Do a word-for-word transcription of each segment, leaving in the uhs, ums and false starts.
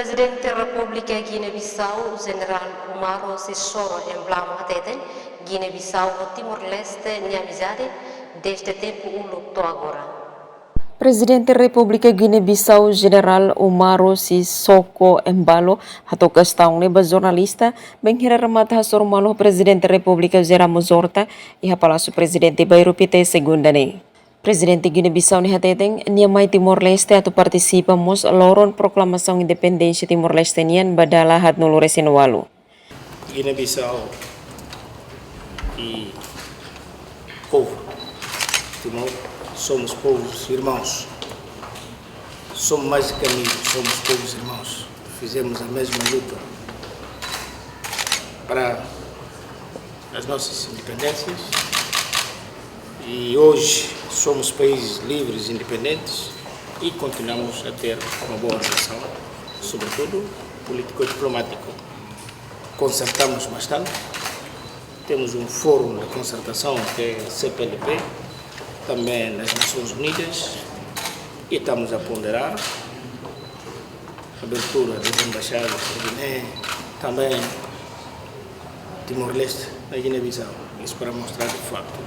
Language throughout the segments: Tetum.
Prezidente Repúblika Gine-Bisau, Jenerál Umaro Sissoco Embaló hateten, Gine-Bisau ho Timor-Leste nia amizade dezde tempu uluk to'o agora. Prezidente Repúblika Gine-Bisau, Jenerál Umaro Sissoco Embaló, hato'o kestaun ne'e ba jornalista, bainhira remata hasoru malu ho Prezidente Repúblika José Ramos Horta iha Palásiu Prezidente Bairru Pité, segunda ne'e. Prezidente Gine-Bisau ne'e hateten, nia mai Timor-Leste atu partisipa mós loron proklamasaun independénsia Timor-Leste nian ba dala haatnulu resin ualu. Guiné-Bissau e povo Timor, somos povos irmãos. Somos mais que amigos, somos povos irmãos. Fizemos a mesma luta para as nossas independências e hoje somos países livres e independentes e continuamos a ter uma boa relação, sobretudo político-diplomático. Concertamos bastante. Temos um fórum de concertação, que é C P L P, também nas Nações Unidas, e estamos a ponderar a abertura das embaixadas da Guiné, também Timor-Leste, na Guiné-Bissau. Isso para mostrar de facto.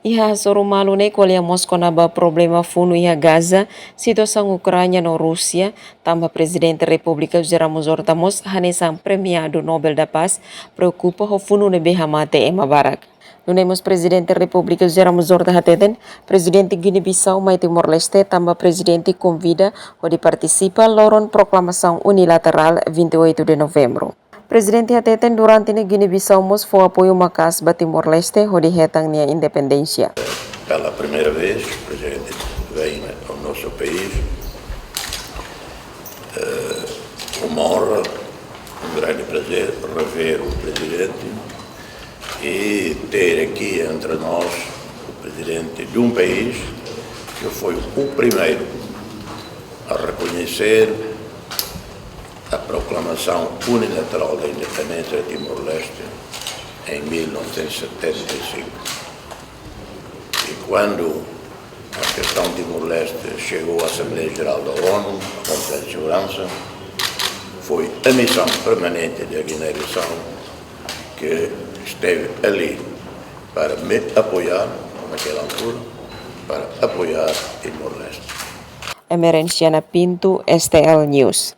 Iha hasoru malu ne'e ko'alia mós kona-ba problema funu iha Gaza, situasaun Ukraina no Rúsia, tanba Prezidente Repúblika José Ramos Horta mós hanesan premiadu Nobel da Paz preokupa ho funu ne'ebé hamate ema barak. Nune'e mós Prezidente Repúblika José Ramos Horta hateten, Prezidente Gine-Bissau mai Timor-Leste tanba Prezidente konvida hodi partisipa loron proklamasaun unilaterál vinte e oito de Novembro. Prezidente hateten durante ne'e Gine-Bissau mós fó apoiu maka'as ba Timor-Leste hodi hetan nia independénsia. Pela primeira vez, o presidente vem ao nosso país. É uma honra, um grande prazer rever o presidente e ter aqui entre nós o presidente de um país que foi o primeiro a reconhecer a proclamação unilateral da independência de Timor-Leste em mil novecentos e setenta e cinco. E quando a questão Timor-Leste chegou à Assembleia Geral da ONU, ao Conselho de Segurança, foi a missão permanente da Guiné-Bissau que esteve ali para me apoiar, naquela altura, para apoiar Timor-Leste. Emerenciana Pinto, S T L News.